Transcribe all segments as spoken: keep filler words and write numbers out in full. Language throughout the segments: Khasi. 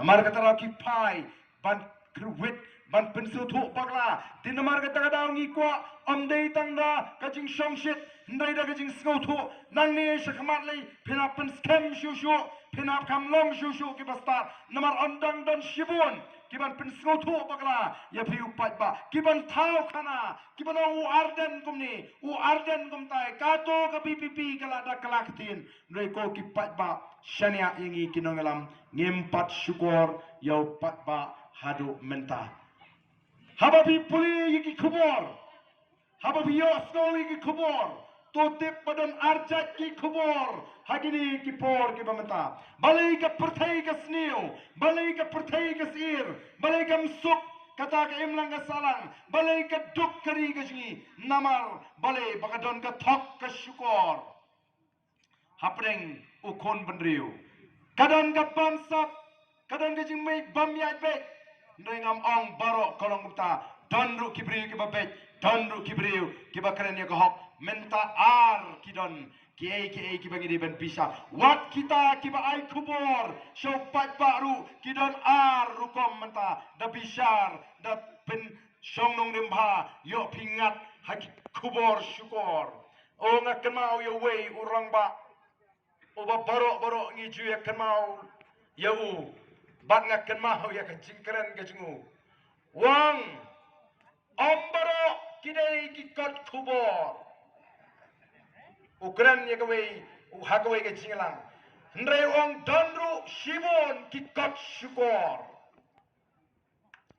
Namar kata daw ki phai ban kyrwit, ban pynsngewthuh bakla. Te namar kata ka daw ngi kwah ym dei tang da ka jingshongshit, hynrei da ka jingsngewthuh. Nangne shakhmat lei phin hap pynskhem shuh shuh, phin hap kham long shuh shuh ki bastad. Namar ym dang don shibun ki ban pynsngewthuh bakla ïa phi u paidbah, ki ban thaw khana, ki ban ong u Ardent kumne, u Ardent kumtai, kato ka VPP ka la da kylla ktien. Hynrei ko ki paidbah, shaniah ïa ngi ki nongïalam, ngim pat shukor ïa u paidbah haduh mynta. Haba phi pule ïa ki khubor, haba phi ïohsngew ïa ki khubor, to tip ba don arjait ki khubor ha kine ki por kiba mynta. Balei ka pyrthei ka sniew, balei ka pyrthei ka syier, balei ka msuk, kata ka imlang ka sahlang, balei ka duk ka ri ka jong ngi, namar balei ba ka don ka thok ka shukor hapdeng u khun bynriew. Ka don ka bamsap, ka don ka jingmih bym ïaid beit. Hynrei ngam ong baroh ka long kumta. Don ruh ki briew kiba beit, don ruh ki briew kiba kren ïa ka hok. Mynta ar ki don, kiei kiei kiba ngi dei ban bishar. Wat kita kiba ai khubor sha u paidbah ruh ki don ar rukom mynta, da bishar, da pynshong nongrim bha, ïoh pynïaid ha ki khubor shukor. O, nga kynmaw ïa uwei u rangbah uba baroh baroh ngi ju ïa kynmaw ïa u, bad nga kynmaw ïa ka jingkren ka jong u. U ong, ym baroh ki dei ki kot khubor. U kren ïa kawei, u ha kawei ka jingïalang. Hynrei u ong don ruh shibun ki kot shukor.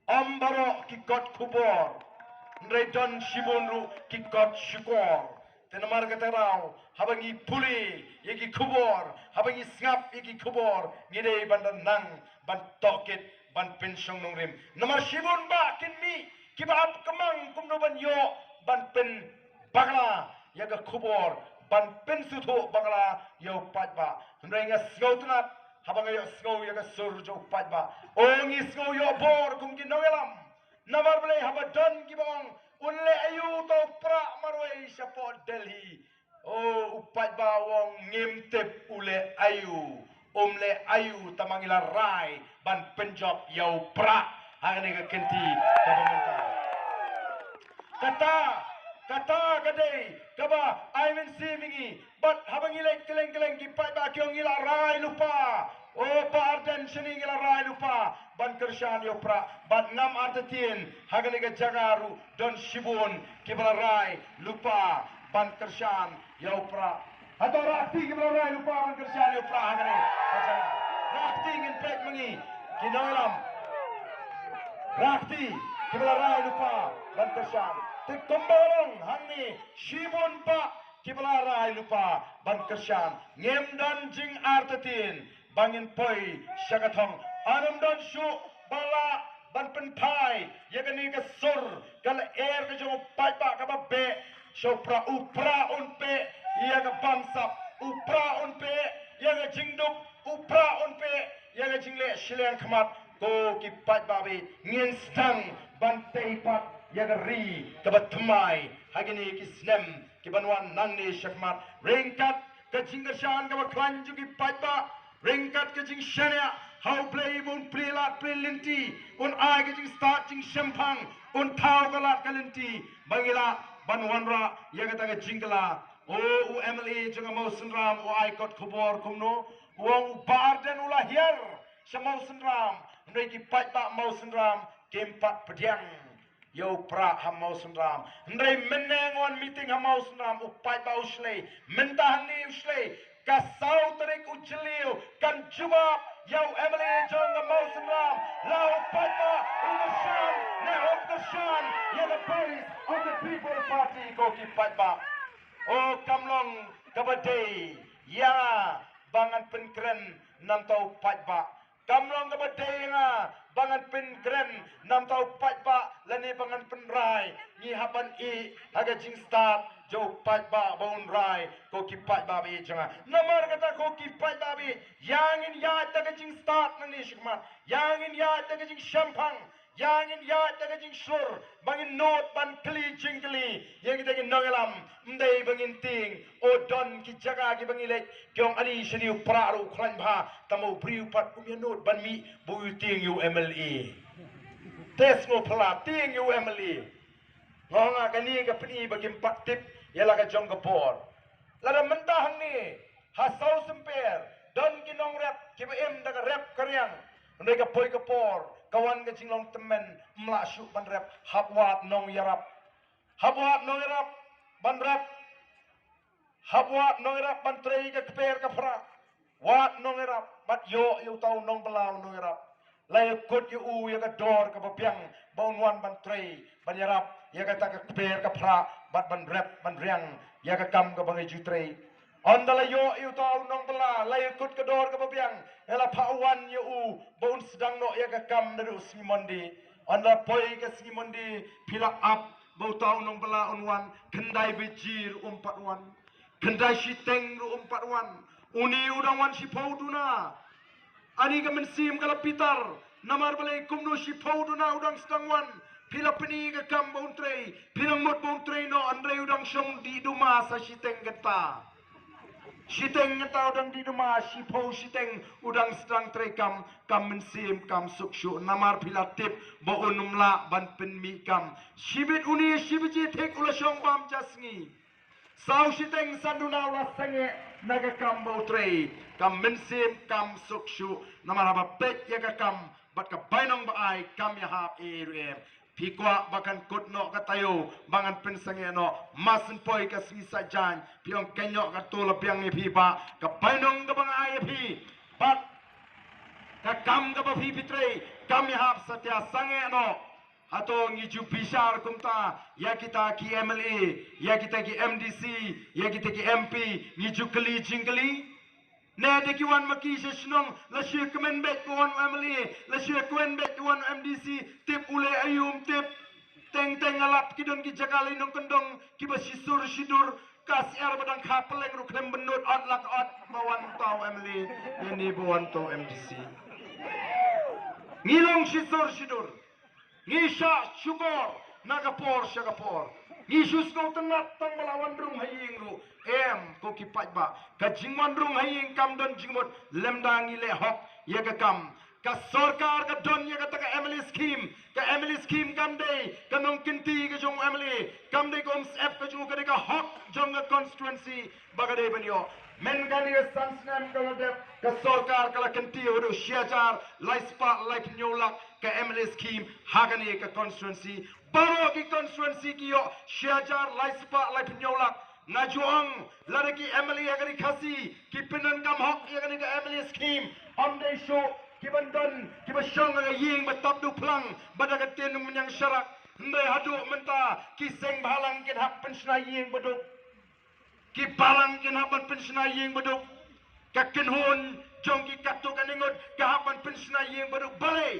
Ym baroh ki kot khubor, hynrei don shibun ruh ki kot shukor. Te namar kata ka daw, haba ngi pule ïa ki khubor, haba ngi sngap ïa ki khubor, ngi dei ban da nang ban tohkit, ban pynshong nongrim. Namar shibun bah kin mih kiba ap kyrmang kumno ban ïoh ban pyn bakla ïa ka khubor, ban pynsngewthuh bakla ïa u paidbah. Hynrei nga sngewtynnat haba nga ïohsngew ïa ka sur jong u paidbah. O, ngi sngew ïoh bor kum ki nongïalam. Namar balei? Haba don kiba ong, un leh aïu uta u Prah marwei shapoh Delhi? O, u paidbah u ong, ngim tip u leh aïu. Um leh aïu, tangba ngi la rai ban pynjop ïa u Prah ha kane ka kynti kaba mynta. Kata, kata ka dei kaba ai mynsiem ïa ngi. Bad haba ngi leit kylleng kylleng, ki paidbah ki ong, ngi la rai lypa. O, Bah Ardent, shane ngi la rai lypa ban kyrshan ïa u Prah. Bad ngam artatien, ha kane ka jaka ruh don shibun kiba la rai lypa ban kyrshan ïa u Prah. Hato rah kti kiba la rai lypa ban kyrshan ïa u Prah ha kane? Rah kti, ngin peit ma ngi ki nongïalam. Rah kti kiba la rai lypa ban kyrshan. Te kumba long hangne, shibun bah kiba la rai lypa ban kyrshan. Ngim don jingartatien ba ngin poi sha ka thong. Ym don shuh ba lah ban pynphai ïa kane ka sur ka lyer ka jong u paidbah kaba beh sha u Prah. U Prah un peh ïa ka bamsap, u Prah un peh ïa ka jingduk, u Prah un peh ïa ka jingleh shiliang khmat. Ko ki paidbah baieit, ngin sdang ban tei pat ïa ka ri kaba thymmai ha kine ki snem kiban wan nangne shakhmat. Ryngkat ka jingkyrshan kaba khlaiñ jong ki paidbah, ryngkat ka jingshaniah ha U Blei ba un plie lad plie lynti, un ai ka jingstad jingshemphang, un thaw ka lad ka lynti, ba ngi lah ban wanrah ïa kata ka jingkylla. O, u MLA jong ka Mawsynram u ai kot khubor kumno, u ong u Bah Ardent u la hiar sha Mawsynram, hynrei ki paidbah Mawsynram kim pat pdiang ïa u Prah ha Mawsynram. Hynrei mynne nga wan meeting ha Mawsynram, u paidbah u shlei. Mynta hangne u shlei. Ka saw tarik u Jylliew kan jubab ïa u MLA jong ka Mawsynram, la u paidbah u kyrshan ne um kyrshan ïa ka Voice of the People Party. Ko ki paidbah, o, kam long kaba dei ïa nga ba ngan pynkren namar u paidbah. Kam long kaba dei ïa nga ba ngan pynkren namar u paidbah lane ba ngan pynrai. Ngi hap ban ïeh ha ka jingstad jong u paidbah ba un rai, ko ki paidbah baieit jong nga. Namar kata, ko ki paidbah baieit, ïa ngin ïaid da ka jingstad nangne shakhmat, ïa ngin ïaid da ka jingshemphang, Ïa ngin ïaid da ka jingshlur ba ngin nud ban kylli jingkylli ïa kita ki nongïalam, ym dei ba ngin tieng. O, don ki jaka kiba ngi leit, ki ong ani shane u pra ruh u khlaiñ bha, tang ma u briew pat um ïa nud ban mih ba u tieng ïa u M L A. Te sngewphylla, tieng ïa u M L A. Nga ong nga kane ka pyni ba kim pat tip ïa la ka jong ka bor. Lada mynta hangne ha Sawsymper don ki nongrep kiba im da ka rep ka riang, hynrei ka poi ka por ka wan ka jinglong tymmen, ym lah shuh ban rep. Hap wad nongïarap, hap wad nongïarap ban rep. Hap wad nongïarap ban trei ka kper ka phra. Wad nongïarap bad ïoh ïa uta u nongbylla u nongïarap. La ïakut ïa u ïa ka dor kaba biang ba un wan ban trei, ban ïarap ïa kata ka kper ka phra bad ban rep ban riang ïa ka kam kaba ngi ju trei. Ynda la ïoh ïa uta u nongbylla, la ïakut ka dor kaba biang, ïa la phah wan ïa u ba un sdang noh ïa ka kam naduh sngi Monday. Ynda la poi ka sngi Monday, phi la ap ba uta u nongbylla un wan, khyndai baje ruh um pat wan. Khyndai shiteng ruh um pat wan. Une u dang wan shiphew duna. Ani ka mynsiem ka la bitar. Namar balei kumno shiphew duna u dang sdang wan? Phi la pyni ka kam ba un trei. Phi la mut ba un trei noh, hynrei u dang shong dih duma sa shiteng kata. Shiteng kata u dang dih duma, shiphew shiteng u dang sdang trei kam, kam mynsiem kam suk shuh. Namar phi la tip ba un ym lah ban pynmih kam. Shibit une shi baje thik u la shong bam ja sngi. Saw shiteng san duna u la sangeh na ka kam ba u trei. Kam mynsiem kam suk shuh. Namar haba peit ïa ka kam bad ka bainong ba ai, kam ïahap ei ruh em. Phi kwah ba kan kut noh ka taïew ba ngan pynsangeh noh, ma syn poi ka sngi Saitjaiñ, phi ong kynnoh, kato la biang ïa phi ba ka bainong kaba nga ai ïa phi bad ka kam kaba phi phi trei, kam ïahap satia, sangeh noh. Hato ngi ju bishar kumta ïa kita ki M L A, ïa kita ki M D C, ïa kita ki M P, ngi ju kylli jingkylli? Ne dei ki wan ma ki sha shnong, la shu kmen beit ba wan u M L A, la shu kmen beit ba wan u M D C, tip u leh aïu ym tip. Teng teng nga lap ki don ki jaka lei nongkyndong kiba shisur shidur, ka syiar ba dang kha pylleng ruh khlem bynnud, ot la ka ot ba wan uta u M L A, ne ne ba wan uta u M D C. Ngi long shisur shidur. Ngi shah shukor na ka por sha ka por. Ngi shu sngewtynnat tang ba la wan rung ha ïing ruh. Em, ko ki paidbah, ka jingwan rung ha ïing kam don jingmut lymda ngi leh hok ïa ka kam. Ka sorkar ka don ïa kata ka M L A scheme. Ka M L A scheme kam dei ka nongkynti ka jong u M L A, kam dei ka umsyep ka jong u, ka dei ka hok jong ka constituency ba ka dei ban ïoh. Mynta kane ka san snem ka la dep, ka sorkar ka la kynti haduh shi hajar lai spah laiphew hynñiew lak ka M L A scheme ha kane ka constituency. Baroh ki constituency ki ïoh shi hajar lai spah laiphew hynñiew lak. Nga ju ong, lada ki M L A ha ka ri Khasi ki pyndonkam hok ïa kane ka M L A scheme, ym dei shuh ki ban don kiba shong ha ka ïing ba tap duh phlang bad ha ka tien u mynjang sharak. Hynrei haduh mynta ki seng bhalang kin hap pynshna ïing baduk. Ki balang kin hap ban pynshna ïing baduk. Ka kynhun jong ki katto katne ngut ka hap ban pynshna ïing baduk. Balei?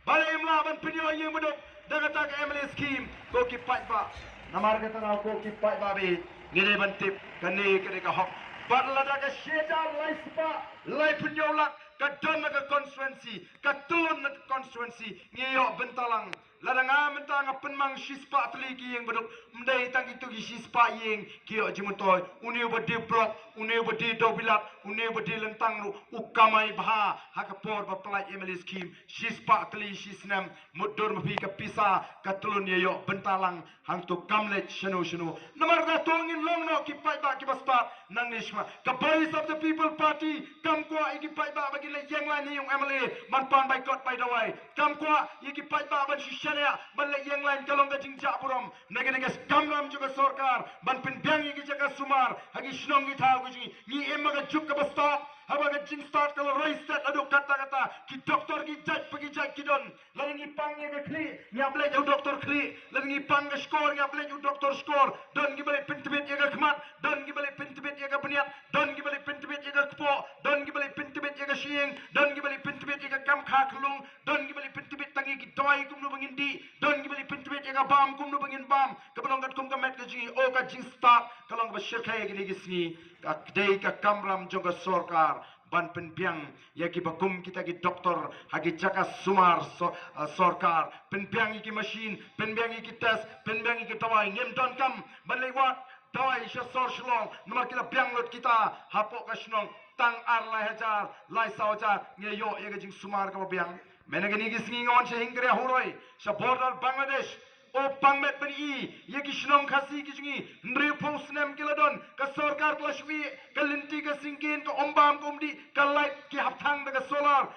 Balei ym lah ban pynïoh ïing baduk da kata ka M L A scheme, ko ki paidbah? Namar kata, ko ki paidbah, ba ngi dei ban tip kane ka dei ka hok. Bad lada ka shi hajar lai spah laiphew hynñiew lak ka don na ka constituency, ka tyllun na ka constituency, ngi ïoh bynta lang. Lada nga mynta nga pynmang shispah tylli ki ïing baduk, ym dei tang kito ki shispah ïing ki ïoh jingmyntoi. Une uba die block, une uba die dewbilat, une uba die lyntang ruh u kamai bha ha ka por ba pynlait M L A scheme. Shispah tylli shi snem, mutdur ma phi ka pisa ka tyllun ïa ïoh bynta lang hangto, kam leit shano shano. Namar kata to ngin long noh ki paidbah kiba stad nangne shuwa. Ka Voice of the People Party kam kwah ïa ki paidbah ba kin leit ïeng lain ha ïing u M L A ban pan bai kot bai dawai. Kam kwah ïa ki paidbah ban shu shaniah ban leit ïeng lain, ka long ka jingjah burom. Na kane ka kamram jong ka sorkar ban pynbiang ïa ki jaka sumar ha ki shnong ki thaw ki jong ngi. Ngi im ha ka juk kaba stad, haba ka jingstad ka la roi stet haduh katta katta. Ki doktor ki jait pa ki jait ki don. Lada ngi pang ïa ka khlieh, ngi ap leit u doktor khlieh. Lada ngi pang ka shkor, ngi ap leit u doktor shkor. Don kiba leit pyntbit ïa ka khmat, don kiba leit pyntbit ïa ka bniat, don kiba leit pyntbit ïa ka kpoh, don kiba leit pyntbit ïa ka shyieng, don kiba leit pyntbit ïa ka kam kha khlung, don kiba leit pyntbit tang ïa ki dawai kumno ba ngin dih, don kiba leit pyntbit ïa ka bam kumno ba ngin bam. Kaba long katkum ka met ka jong ngi, o, ka jingstad ka long kaba shyrkhei kine ki sngi. Ka dei ka kamram jong ka sorkar ban pynbiang ïa kiba kum kita ki doktor ha ki jaka sumar so-, eh, sorkar, pynbiang ïa ki machine, pynbiang ïa ki test, pynbiang ïa ki dawai. Ngim donkam ban leit wad dawai sha sor Shillong, namar ki la biang lut kita hapoh ka shnong tang ar lai hajar, lai saw hajar, ngi ïoh ïa ka jingsumar kaba biang. Mynta kine ki sngi nga wan sha Hyngrei Huroi, sha border Bangladesh. O pang met ban i ïa ki shnong Khasi ki jong ngi, hynriewphew snem ki la don, ka sorkar ka la shu ïeh ka lynti, ka syngkien, ka umbam, ka umdih, ka light, ki hap thang da ka solar,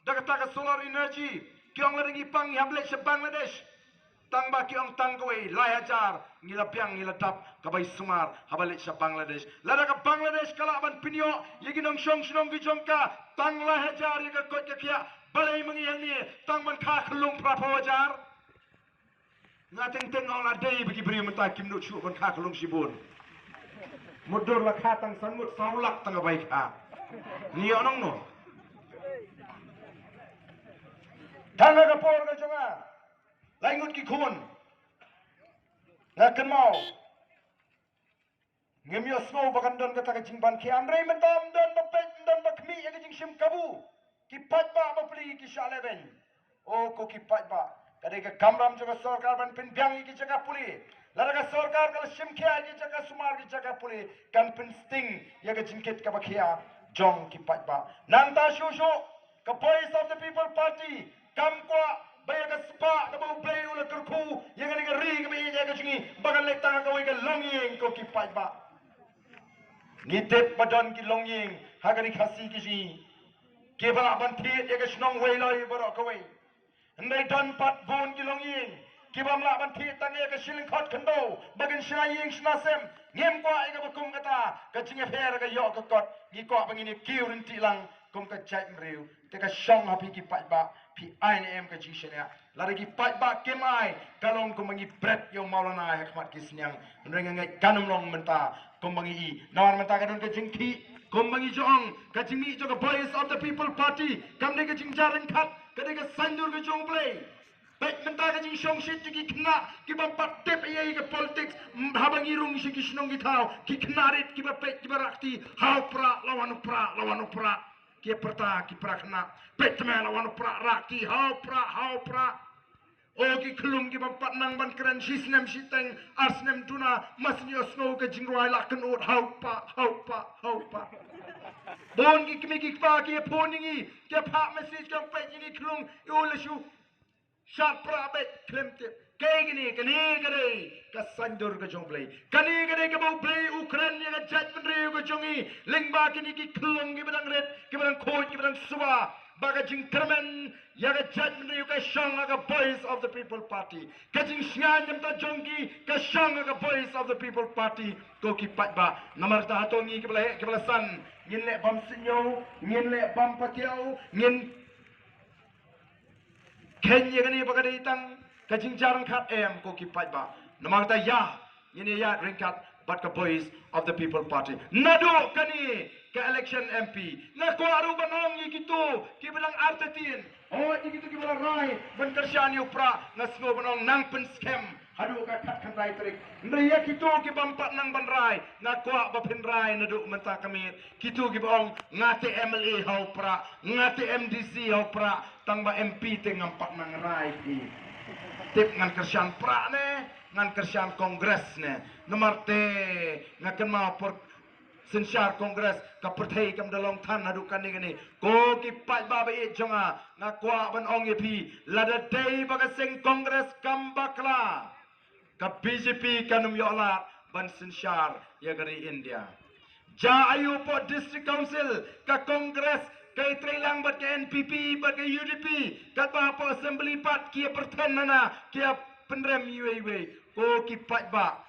da kata ka solar energy. Ki ong lada ngi pang ngi hap leit sha Bangladesh. Tang ba ki ong tang kawei lai hajar ngi la biang, ngi la dap ka bai sumar haba leit sha Bangladesh. Lada ka Bangladesh ka lah ban pynïoh ïa ki nongshong shnong ki jong ka tang lai hajar ïa ka koit ka khiah, balei ma ngi hangne tang ban kha khyllung phraphew hajar? Nga teng teng ong la dei ba ki briew mynta kim nud shuh ban kha khyllung shibun. Mutdur la kha tang san ngut, saw lak tang ka bai kha. Ngi ïoh nongno? Tang ha ka por ka jong nga, lai ngut ki khun, nga kynmaw ngim ïohsngew ba kan don kata ka jingban khia. Hynrei mynta ym don ba peit, ym don ba khmih ïa ka jingshim kabu. Ki paidbah bapli ki shah lehbeiñ. O ko ki paidbah, ka dei ka kamram jong ka sorkar ban pynbiang ïa ki jaka pule. Lada ka sorkar ka la shim khia ïa ki jaka sumar, ki jaka pule, kan pynsting ïa ka jingkit kaba khia jong ki paidbah. Nangta shuh shuh ka Voice of the People Party kam kwah ba ïa ka spah kaba U Blei u la kyrkhu ïa kane ka ri kaba ïeit ïa ka jong ngi ba kan leit tang ha kawei ka longïing, ko ki paidbah. Ngi tip ba don ki longïing ha ka ri Khasi ki jong ngi kiba lah ban thied ïa ka shnong Weiloi baroh kawei. Hynrei don pat bun ki longïing kiba ym lah ban thied tang ïa ka shilynkhot khyndew ba kin shna ïing shna sem. Ngim kwah ïa kaba kum kata, ka jingïapher ka ïoh ka kot. Ngi kwah ba ngin ïa kiew ryntih lang kum ka jaitbynriew. Te ka shong ha phi ki paidbah, phi ai ne em ka jingshaniah. Lada ki paidbah kim ai, ka long kumba ngi bret ïa u Maulana ha khmat ki sniang. Hynrei nga ngeit kan ym long mynta kumba ngi i. Namar mynta ka don ka jingkhih kumba ngi ju ong, ka jingmih jong ka Voice of the People Party kam dei ka jingjar ryngkat, ka dei ka saiñdur ka jong U Blei. Peit mynta ka jingshongshit jong ki khynnah kiba ym pat tip ei ei ka politics, haba ngi rung sha ki shnong ki thaw, ki khynnah rit kiba peit kiba rah kti, ha u Prah, la wan u Prah, la wan u Prah. Ki pyrta ki para khynnah, peit tma la wan u Prah, rah kti, ha u Prah, ha u Prah. O ki khyllung kiba ym pat nang ban kren shi snem shiteng, ar snem duna, ma shu ïohsngew ka jingrwai la kynud, ha u Prah, ha u Prah, ha u Prah. Bun ki kmie ki kpa ki phone ïa ngi, ki phah message, ki ong peit ïa ngi khyllung, ïoh la shu shad Prah beit khlem tip. Kaei kane? Kane ka dei ka saiñdur ka jong U Blei. Kane ka dei kaba U Blei u kren ïa ka jaitbynriew ka jong ngi lyngba kine ki khyllung kiba dang rit, kiba dang khuid, kiba dang suba. Ba ka jingkyrmen ïa ka jaitbynriew ka shong ha ka Voice of the People Party. Ka jingshngaiñ na bynta jong ki ka shong ha ka Voice of the People Party. Ko ki paidbah, namar kata hato ngi kiba la heh kiba la san ngin leh bym sngewthuh, ngin leh bym patiaw, ngin kheiñ ïa kane ba ka dei tang ka jingjar ryngkat? Em, ko ki paidbah. Namar kata ïa, ngin ïa ïaid ryngkat bad ka Voice of the People Party. Naduh kane ka election M P, nga kwah ruh ban ong ïa kito kiba dang artatien, oh, ïa kito kiba la rai ban kyrshan ïa u Prah, nga sngew ban ong nang pynskhem haduh ka khatkhyndai tarik. Hynrei ïa kito kiba ym pat nang ban rai, nga kwah ba phin rai naduh mynta ka miet. Kito kiba ong nga te M L A ha u Prah, nga te M D C ha u Prah, tang ba M P te ngam pat nang rai phi. Tip ngan kyrshan Prah ne ngan kyrshan Congress ne? Namar te nga kynmaw por synshar Congress ka pyrthei kam da long than haduh kane kane. Ko ki paidbah ba ïeit jong nga, nga kwah ban ong ïa phi, lada dei ba ka seng Congress kam bakla, ka B J P kan ym ïoh lad ban synshar ïa ka ri India. Jia aiu hapoh District Council ka Congress ka ïatrei lang bad ka N P P bad ka U D P, katba hapoh Assembly pat ki ïa pyrthen nana, ki ïa pynrem iwei iwei. Ko ki paidbah,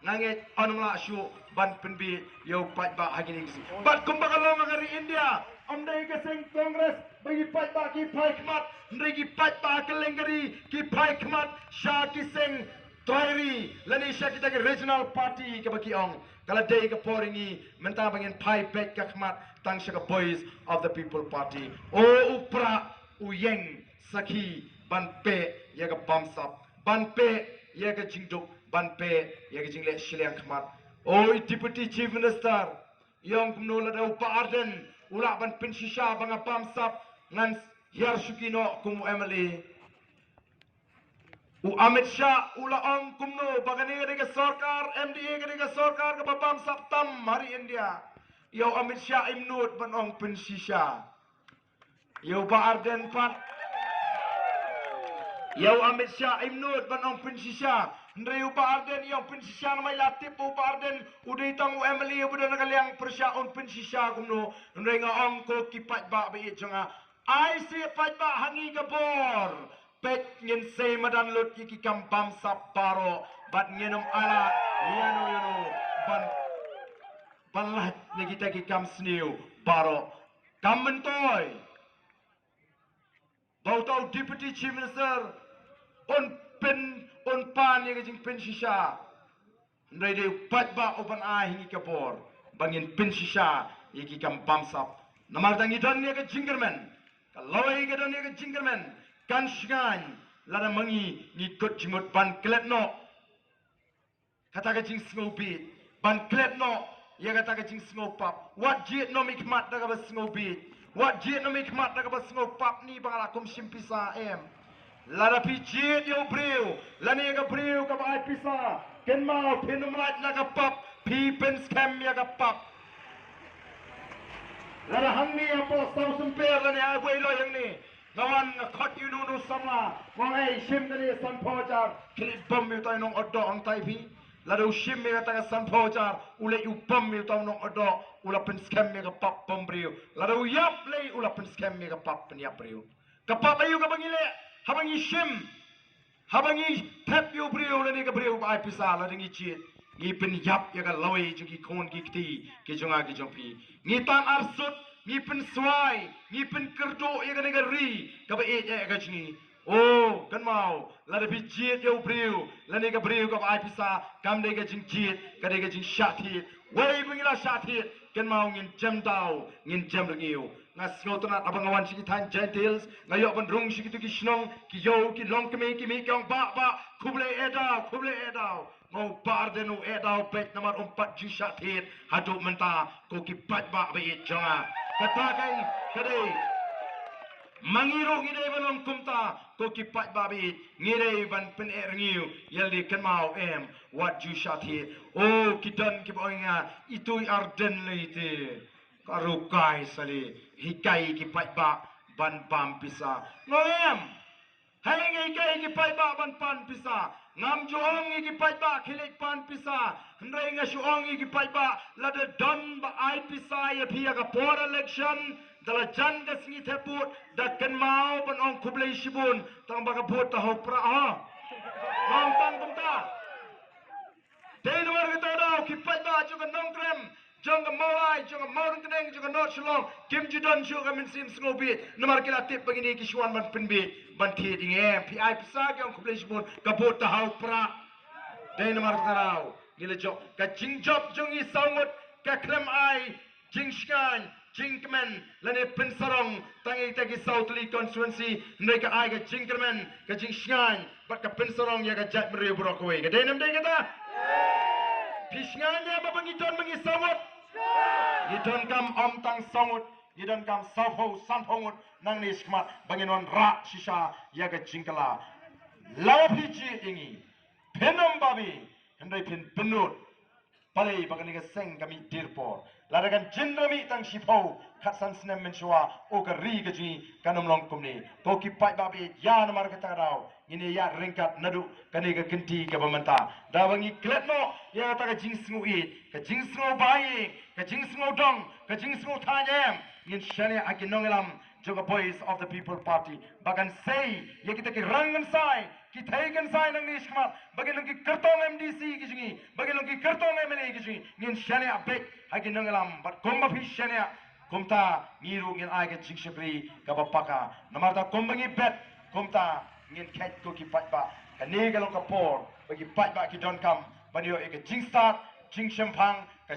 nga ngeit ym lah shuh ban pynbieit ïa u paidbah ha kine ki sngi. Bad kumba ka long ha ka ri India, ym dei ka seng Congress ba ki paidbah ki phai khmat, hynrei ki paidbah ha kylleng ka ri ki phai khmat sha ki seng trai ri lane sha kita ki regional party kaba ki ong. Ka la dei ka por ïa ngi mynta ba ngin phai beit ka khmat tang sha ka Voice of the People Party. O u Prah u ïeng sakhi ban peh ïa ka bamsap, ban peh ïa ka jingduk, ban peh ïa ka jingleh shiliang khmat. O i Deputy Chief Minister, i ong kumno lada u Bah Ardent u lah ban pynshisha ba nga bamsap, ngan hiar shuki noh kum u M L A. U Amit Shah u la ong kumno ba kane ka dei ka sorkar M D A, ka dei ka sorkar kaba bamsap tam ha ri India. Ïa u Amit Shah im nud ban ong pynshisha. Ïa u Bah Ardent pat, ïa u Amit Shah im nud ban ong pynshisha. Hynrei u Bah Ardent ïa ong pynshisha, namar la tip u Bah Ardent u dei tang u M L A uba don ha ka liang pyrshah un pynshisha kumno. Hynrei nga ong ko ki paidbah ba ïeit jong nga, ai seh paidbah ha ngi ka bor. Peit, ngin sei madan lut ïa ki kam bamsap baroh, bad ngin ym ailad ïano ïano ban, ban lait na kita ki kam sniew baroh. Kam myntoi ba uta u Deputy Chief Minister un pyn, un pan ïa ka jingpynshisha. Hynrei dei u paidbah uban ai ha ngi ka bor ba ngin pynshisha ïa ki kam bamsap. Namar tang ngi don ïa ka jingkyrmen, ka lawei ka don ïa ka jingkyrmen, kan shngaiñ lada ma ngi ngi kut jingmut ban klet noh kata ka jingsngewbieit, ban klet noh ïa kata ka jingsngewpap. Wat jied noh mi khmat da kaba sngewbieit, wat jied noh mi khmat da kaba sngewpap, ni ba nga la kum shim pisa em. Lada phi jied ïa u briew lane ïa ka briew kaba ai pisa, kynmaw phin ym lait na ka pap, phi pynskhem ïa ka pap. Lada hangne ïa pos tau symper lane ai wei loi hangne, nga wan nga khot ïa uno uno samla, nga ong ei, shim kane sanphew hajar, khlieh bom ïa utai u nongotdoh hangtai phi. Lada u shim ïa kata ka sanphew hajar, u leit u bom ïa utai u nongotdoh, u la pynskhem ïa ka pap bom briew. Lada u ïap lei, u la pynskhem ïa ka pap pynïap briew. Ka pap aïu kaba ngi leh haba ngi shim, haba ngi thep ïa u briew lane ka briew ba ai pisa? Lada ngi jied, ngi pynïap ïa ka lawei jong ki khun ki kti ki jong nga ki jong phi. Ngi tan arsut, ngi pynswai, ngi pynkyrduh ïa kane ka ri kaba ïeit eh ka jong ngi. O, kynmaw, lada phi jied ïa u briew lane ka briew kaba ai pisa, kam dei ka jingjied, ka dei ka jingshah thied. Wei ba ngi la shah thied, kynmaw ngin jem daw, ngin jem rngiew. Nga sngewtynnat haba nga wan sha ki thaiñ Jaintia Hills, nga ïoh ban rung sha kitu ki shnong, ki ïew ki longkmie ki mih ki ong, Bah, Bah, khublei eh daw, khublei eh daw. Nga ong, Bah Ardent, u eh daw beit namar um pat ju shah thied haduh mynta, ko ki paidbah ba ïeit jong nga. Kata ka, ka dei, ma ngi ruh ngi dei ban ong kumta, ko ki paidbah ba ïeit, ngi dei ban pyneh rngiew ïa lade, kynmaw em, wat ju shah thied. O, ki don kiba ong ïa nga, itu i Ardent lei te. Ka rukai sali, hikai ki paidbah ban bam pisa. Nga ong em, hei, nga hikai ki paidbah ban pan pisa. Ngam ju ong ïa ki paidbah khie leit pan pisa. Hynrei nga shu ong ïa ki paidbah, lada don ba ai pisa ïa phi ïa ka por election, da la jan ka sngi thep vote, da kynmaw ban ong khublei shibun, tang ba ka vote ta haw prah ha. Ong tang kumta. Dei namar kata daw ki paidbah jong ka Nongkrem, jong ka Mawlai, jong ka Mawryngkneng, jong ka North Shillong, kim ju don shuh ka mynsiem sngewbieit, namar ki la tip ba kine ki shu wan ban pynbieit, ban thied ïa ngi. Phi ai pisa, ki ong khublei shibun, ka vote ta haw prah. Dei namar kata daw ngi la jop, ka jingjop jong ngi saw ngut ka khlem ai jingshngaiñ, jingkmen lane pynsarong tang ïa kita ki saw tylli constituency, hynrei ka ai ka jingkyrmen, ka jingshngaiñ bad ka pynsarong ïa ka jaitbynriew baroh kawei. Ka dei ne ym dei kata? Phi shngaiñ ne em ba ngi don ma ngi saw ngut? Ngi donkam ym tang saw ngut, ngi donkam sawphew, sanphew ngut nangne shakhmat ba ngin wanrah shisha ïa ka jingkylla. Lada phi jied ïa ngi, phin ym babe, hynrei phin pynnud. Balei? Ba kane ka seng ka mih dier por. Lada kan jin da mih tang shiphew khatsan snem mynshuwa, o ka ri ka jong ngi kan ym long kumne. Ko ki paidbah ba ïeit, ïa namar kata ka daw ngin ïa ïaid ryngkat naduh kane ka kynti kaba mynta, da ba ngi klet noh ïa kata ka jingsngew ïeit, ka jingsngew ba ïeit, ka jingsngew dong, ka jingsngew thaiñ em. Ngin shaniah ha ki nongïalam jong ka Voice of the People Party ba kan sei ïa kita ki rangkynsai, ki thei kynsai nangne shakhmat, ba kin long ki kyrtong M D C ki jong ngi, ba kin long ki kyrtong M L A ki jong ngi. Ngin shaniah beit ha ki nongïalam, bad kumba phi shaniah, kumta ngi ruh ngin ai ka jingshakri kaba paka. Namar ta kumba ngi bet, kumta ngin kheit, ko ki paidbah. Kane ka long ka por ba ki paidbah ki donkam ban ïoh ïa ka jingstad, jingshemphang, ka